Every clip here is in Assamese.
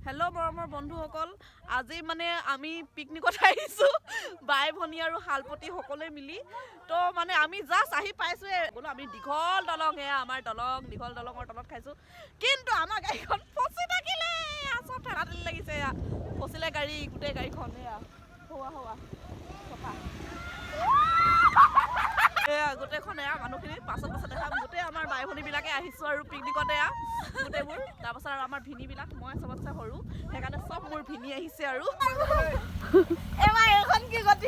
হেল্ল' মৰমৰ বন্ধুসকল, আজি মানে আমি পিকনিকত আহিছোঁ, বাই ভনী আৰু শালপতি সকলোৱে মিলি। তো মানে আমি জাষ্ট আহি পাইছোঁৱে। বোলো আমি দীঘল দলং, এয়া আমাৰ দলং, দীঘল দলঙৰ তলত খাইছোঁ। কিন্তু আমাৰ গাড়ীখন ফচি থাকিলে। এয়া চব ঠেলা ঠেলি লাগিছে। এয়া ফচিলে গাড়ী, গোটেই গাড়ীখন। এয়া হোৱা হোৱা চফা। এয়া গোটেইখন, এয়া মানুহখিনি পাছত পাছত দেখাম। গোটেই আমাৰ বাই ভনীবিলাকে আহিছোঁ আৰু পিকনিকত। এয়া গোটেইবোৰ, তাৰপাছত আৰু আমাৰ ভিনীবিলাক। মই চবতছে সৰু, সেইকাৰণে চব মোৰ ভিনী আহিছে। আৰু এখন কি গতি?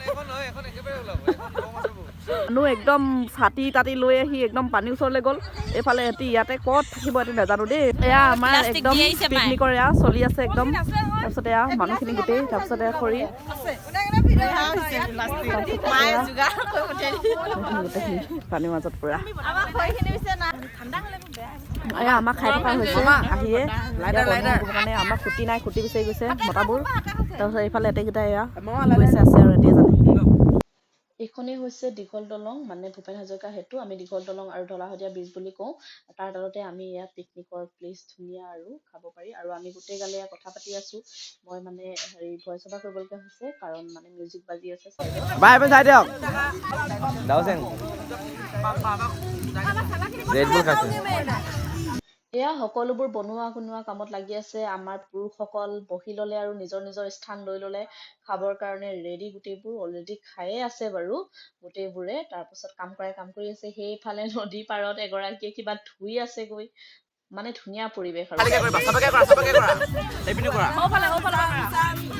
এখন নহয়, এখন একেবাৰে ওলাব। এখন কম আছে বহুত। মানুহ একদম ছাতি তাতি লৈ আহি একদম পানীৰ ওচৰলৈ গ'ল। এইফালে এহঁতি ইয়াতে ক'ত থাকিব এইটো নাজানো দেই। এয়া আমাৰ প্লাষ্টিক একদম দি আহিছে মায়ে। পিকনিকৰ এয়া চলি আছে একদম। তাৰপিছত এয়া মানুহখিনি গোটেই, তাৰপিছত এয়া খৰি। মায়ে যোগাৰ কৰি পঠিয়াই দিছে। গোটেইখিনি পানীৰ মাজত পুৰা। আমাৰ খৰিখিনি পিছে নাই। এয়া আমাক খাই থকা হৈছে আহিয়ে। কাৰণে আমাক খুটি নাই, খুটি বিচাৰি গৈছে মতাবোৰ। তাৰপিছত এইফালে এটেকেইটা এয়া কি কৰিছে আছে আৰু এতিয়া জানে। এইখনেই হৈছে দীঘল দলং, মানে ভূপেন হাজৰিকা সেতু। আমি দীঘল দলং আৰু ঢলা শদিয়া ব্ৰিজ বুলি কওঁ। তাৰ তলতে আমি ইয়াত পিকনিকৰ প্লেচ, ধুনীয়া আৰু খাব পাৰি। আৰু আমি গোটেই গালে ইয়াত কথা পাতি আছোঁ। মই মানে হেৰি ভইচ অভাৰ কৰিবলগীয়া হৈছে, কাৰণ মানে মিউজিক বাজি আছে চাইডত। বাই, আপুনি চাই দিয়ক। দাওচেন ৰেড বুল খাইছে। এয়া সকলোবোৰ বনোৱা কুনোৱা কামত লাগি আছে। আমাৰ পুৰুষসকল বহি ল'লে আৰু নিজৰ নিজৰ স্থান লৈ ল'লে খাবৰ কাৰণে ৰেডি। গোটেইবোৰ অলৰেডি খায়ে আছে বাৰু গোটেইবোৰে। তাৰপাছত কাম কৰাই কাম কৰি আছে। সেইফালে নদী পাৰত এগৰাকীয়ে কিবা ধুই আছেগৈ। মানে ধুনীয়া পৰিৱেশ আৰু। খালিকে কৰিবা, চবকে কৰা, চবকে কৰা, সেইপিনে কৰা। সৌফালে সৌফালে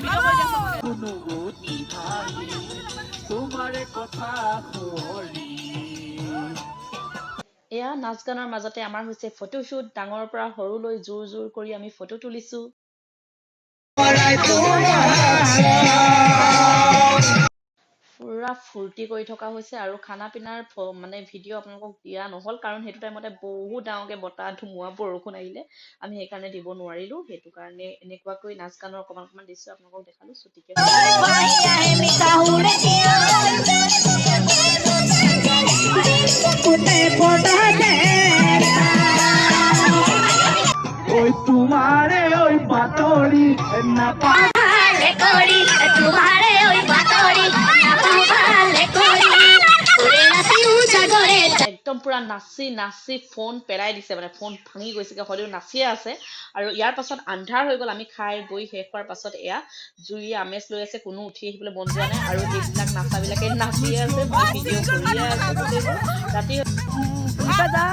ভিডিঅ' কৰি দিয়া চবকে। কোনো গতি নাই তোমাৰে কথা সুঁৱৰি। এয়া নাচ গানৰ মাজতে আমাৰ হৈছে ফটোশ্বুট। ডাঙৰৰ পৰা সৰুলৈ জোৰ জোৰ কৰি আমি ফটো তুলিছোঁ। পুৰা ফূৰ্তি কৰি থকা হৈছে। আৰু খানা পিনাৰ মানে ভিডিঅ' আপোনালোকক দিয়া নহ'ল, কাৰণ সেইটো টাইমতে বহুত ডাঙৰকৈ বতাহ, ধুমুহা, বৰষুণ আহিলে। আমি সেইকাৰণে দিব নোৱাৰিলোঁ। সেইটো কাৰণে এনেকুৱাকৈ নাচ গানৰ অকণমান অকণমান দৃশ্য আপোনালোকক দেখালোঁ চুটিকৈ। ঐ তোমাৰে ঐ বাতৰি নাপা কৰি তোমাৰে ঐ বাতৰি নাপাওঁ কৰি ৰাতি উজাগৰে। একদম পুৰা নাচি নাচি ফোন পেলাই দিছে, মানে ফোন ভাঙি গৈছেগৈ, হ'লেও নাচিয়ে আছে। আৰু ইয়াৰ পাছত আন্ধাৰ হৈ গ'ল। আমি খাই বৈ শেষ হোৱাৰ পাছত এয়া জুই আমেজ লৈ আছে। কোনো উঠি আহিবলৈ মন যোৱা নাই। আৰু এইবিলাক নাচাবিলাকে নাচিয়ে আছে, মই ভিডিঅ' কৰিয়ে আছোঁ গোটেইবোৰ। ৰাতি যা।